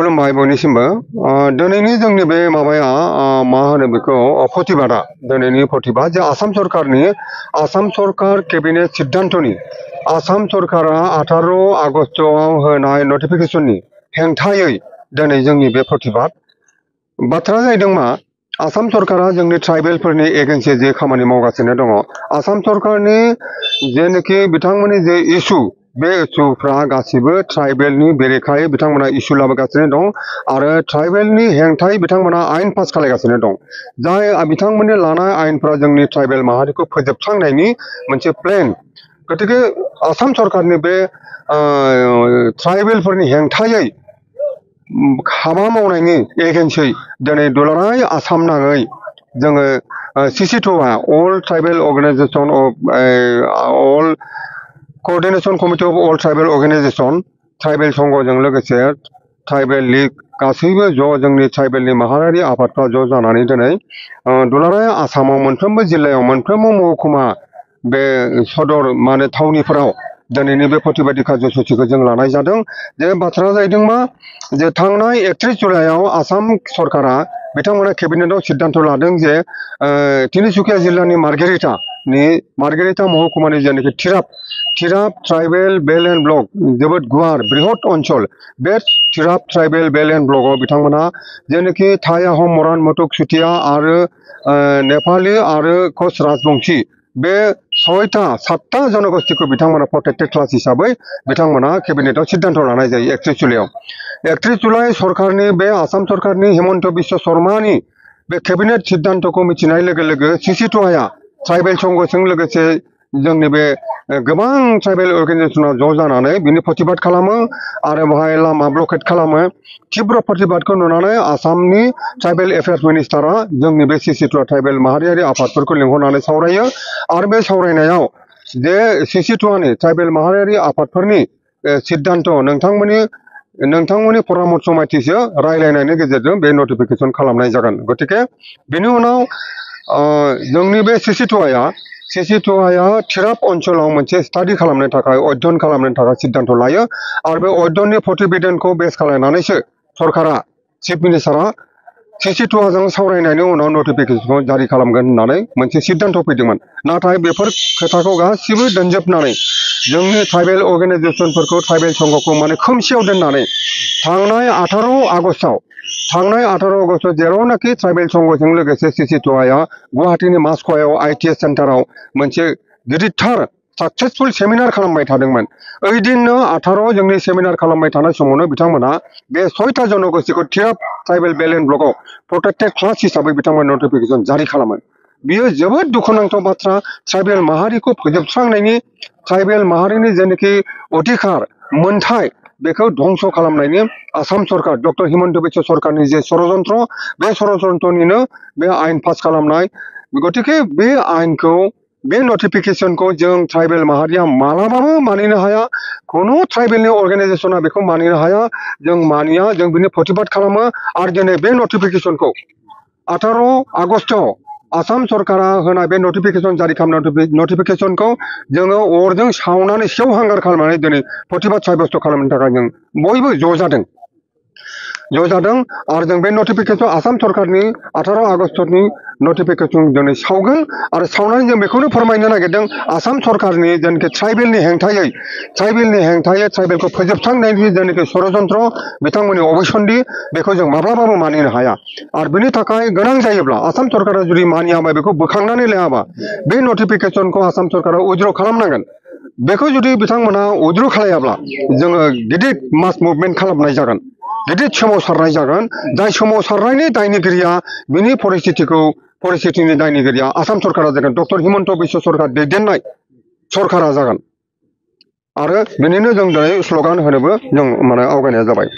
खुलुमबाय बयनिसिमबो दिनैनि जोंनि बे माबाया मा होनो बेखौ प्रतिबादा दिनैनि प्रतिबाद जे आसाम सरकार केबिनेट सिद्धान्तनि आसाम सरकारा 18 आगस्टआव होनाय नटिफिकेशननि हेंथायै दिनै जोंनि बे प्रतिबाद बाथ्रा जाहैदों मा आसाम सरकारा जोंनि ट्राइबेलफोरनि एगेन्स्टै जे खामानि मावगासिनो दङ आसाम सरकारनि जेनोखि बिथांमोननि जे इस्यु बे इस्युफ्रा गासिबो ट्राइबेलनि बेरेखायै बिथांमोना इस्यु लाबोगासिनो दं आरो ट्राइबेलनि हेंथायै बिथांमोना आयेन पास खालामगासिनो दं जाय बिथांमोननि लानाय आयेनफ्रा जोंनि ट्राइबेल माहारिखौ फोजोबस्रांनायनि मोनसे प्लेन गतिके आसाम सरकारनि बे ट्राइबेलफोरनि हेंथायै हाबा मावनायनि एगेन्स्टै दिनै दुलाराय आसाम नाङै जोङो CC2आ all tribal organisation of all coordination committee of all tribal organisation tribal संघजों लोगोसे ट्राइबेल लीग गासैबो ज' जोंनि ट्राइबेलनि माहारियारि आफादफ्रा ज' जानानै दिनै दुलाराय आसामाव मोनफ्रोमबो जिल्लायाव मोनफ्रोमबो महकुमा बे सदर माने थावनिफोराव दिनैनि बे प्रतिबादि कार्यसूचिखौ जों लानाय जादों जे बाथ्राया जाहैदों मा जे थांनाय 31 जुलाइआव आसाम सरकारा बिथांमोना केबिनेटआव सिद्धांत लादों जे तिनिसुकिया जिल्लानि मार्गेरिटा महकुमानि जेनाखि थिराप ट्राइबेल बेल एन्ड ब्लक जोबोद गुवार बृहत ओनसोल बे थिराप ट्राइबेल बेल एन्ड ब्लकआव बिथांमोना जेनाखि थाई आहम मरान मटुक चुटिया आरो नेपाली आरो कच राजबंशी बे 7टा जनगोष्ठीखौ बिथांमोना प्रोटेक्टेड क्लास हिसाबै बिथांमोना केबिनेटआव सिद्धांत लानाय जायो 31 जुलाइआव 31 जुलाइ सरकारनि बे आसाम सरकारनि हेमन्त बिश्व शर्मानि बे केबिनेट सिद्धांतखौ मिथिनाय लोगो लोगो CC2आ ट्राइबेल संघजों लोगोसे जोंनि बे गोबां ट्राइबेल अर्गेनाइजेशनाव ज' जानानै बिनि प्रतिबाद खालामो आरो बेहाय लामा ब्लकेट खालामो तीव्र प्रतिबादखौ नुनानै आसामनि ट्राइबेल एफेयार्स मिनिस्टारा जोंनि बे CC2 ट्राइबेल माहारियारि आफादफोरखौ लिंहरनानै सावरायो आरो बे सावरायनायाव जे CC2नि ट्राइबेल माहारियारि आफादफोरनि सिद्धांत नोंथांमोननि परामर्श मायथिसो रायलायनायनि गेजेरजों बे नटिफिकेशन खालामनाय जागोन गतिके बेनि उनाव जोंनि बे CC2आ थिराप ओनसोलाव मोनसे स्टाडि खालामनो थाखाय अध्ययन खालामनो थाखाय सिद्धांत लायो आरो बे अध्ययननि प्रतिवेदनखौ बेस खालामनानैसो सरकारा चिफ मिनिस्टारा CC2जों सावरायनायनि उनाव नटिफिकेशनखौ जारि खालामगोन होननानै मोनसे सिद्धांत फैदोंमोन नाथाय बेफोर खोथाखौ गासिबो दोनजोबनानै जोंनि ट्राइबेल अर्गेनाइजेशनफोरखौ ट्राइबेल संघखौ माने खोमसियाव दोननानै थांनाय 18 आगस्टआव जेरावनाखि ट्राइबेल संघजों लोगोसे CC2आ गुवाहाटीनि मास्क'आव ITS सेन्टाराव मोनसे गिदिरथार सक्सेसफुल सेमिनार खालामबाय थादोंमोन ओइदिननो 18 जोंनि सेमिनार खालामबाय थानाय समावनो बिथांमोना बे 6टा जनगोष्ठीखौ थिराप ट्राइबेल बेल एन्ड ब्लकआव प्रोटेक्टेड क्लास हिसाबै बिथांमोना नटिफिकेशन जारि खालामो बियो जोबोद दुखुनांथाव बाथ्रा ट्राइबेल माहारिखौ फोजोबस्रांनायनि ट्राइबेल माहारिनि जेनाखि अधिकार मोनथाय बेखौ ध्वंस खालामनायनि आसाम सरकार डक्टर हिमन्त बिश्व सरकारनि जे षड़यन्त्र बे षड़यन्त्रनिनो बे आयेन पास खालामनाय गतिके बे आयेनखौ बे नटिफिकेशनखौ जों ट्राइबेल माहारिया मालाबाबो मानिनो हाया खुनु ट्राइबेलनि अर्गेनाइजेशना बेखौ मानिनो हाया जों मानिया जों बिनि प्रतिबाद खालामो आरो दिनै बे नटिफिकेशनखौ 18 आगस्टआव आसाम सरकारा होनाय बे नटिफिकेशन जारि खालामनाय नटिफिकेशनखौ जोङो अरजों सावनानै सेवहांगार खालामनानै दिनै प्रतिबाद साब्यस्त खालामनो थाखाय जों बयबो ज' जादों आरो जों बे नटिफिकेशन आसाम सरकारनि 18 आगस्टनि नटिफिकेशन दिनै सावगोन आरो सावनानै जों बेखौनो फोरमायनो नागिरदों आसाम सरकारनि जेनाखि ट्राइबेलनि हेंथायै ट्राइबेलखौ फोजोबस्रांनायनि जेनाखि षड़यन्त्र बिथांमोननि अबैसन्दि बेखौ जों माब्लाबाबो मानिनो हाया आरो बेनि थाखाय गोनां जायोब्ला आसाम सरकारा जुदि मानियाबा बेखौ बोखांनानै लायाबा बे नटिफिकेशनखौ आसाम सरकारा उइथड्र खालामनांगोन बेखौ जुदि बिथांमोना उइथड्र खालायाब्ला जोङो गिदिर मास मुभमेन्ट खालामनाय जागोन गिदिर सोमावसारनाय जागोन जाय सोमावसारनायनि दायनिगिरिया बिनि परिस्थितिनि दायनिगिरिया आसाम सरकारा जागोन डक्टर हिमन्त बिश्व सरकार दैदेननाय सरकारा जागोन आरो बेनिनो जों दिनै स्ल'गान होनोबो जों आवगायनाय जाबाय।